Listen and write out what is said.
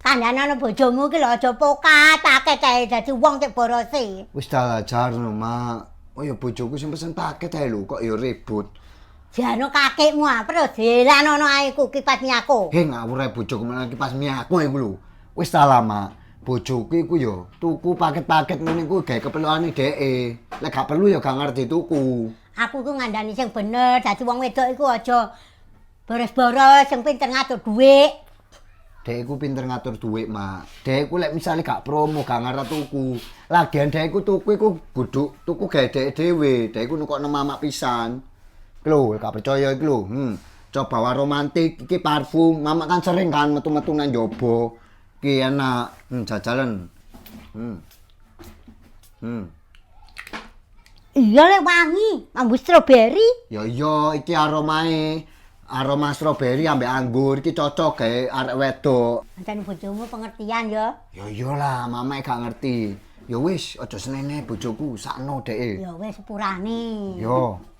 Kandhane bojomu iki lho aja pokat paket ae dadi wong cek borose. Wis dah jarno, Mak. Oh ya bojoku sing pesen paket ae lho, kok ya ribut. Jano kakekmu ah, perlu dilanono ae ku kipas Miyako. He ngawur ae bojoku malah kipas Miyako iku lho. Wis ta lah, Mak. Bojoku iku ya tuku paket-paket ngene iku gawe keperluane dheke. Lek gak perlu ya gak ngerti tuku. Aku ku ngandani sing bener, dadi wong wedok iku aja boros-boros, sing pinter ngatur dhuwit. Dhek iku pinter ngatur dhuwit, Mak. Dhek iku lek misale gak promo gak ngarep tuku. Lagian dhek iku tuku iku guduk tuku gawe dhek dhewe. Dhek iku nukokno mamak pisan. Iki lho, gak percaya iki lho. Coba romantik iki parfum. Mamak kan sering kan metu-metu nang njaba. Iki enak. Jajalan. Iya lek wangi, mambu stroberi. Ya iya, iki aromae. Aroma stroberi ambek anggur iki cocok gawe arek wedok. Pancen bojomu pengertian ya. Ya iyalah, mama gak ngerti. Ya wis, aja senene bojoku, sakno dheke. Ya wis sepurane. Yo.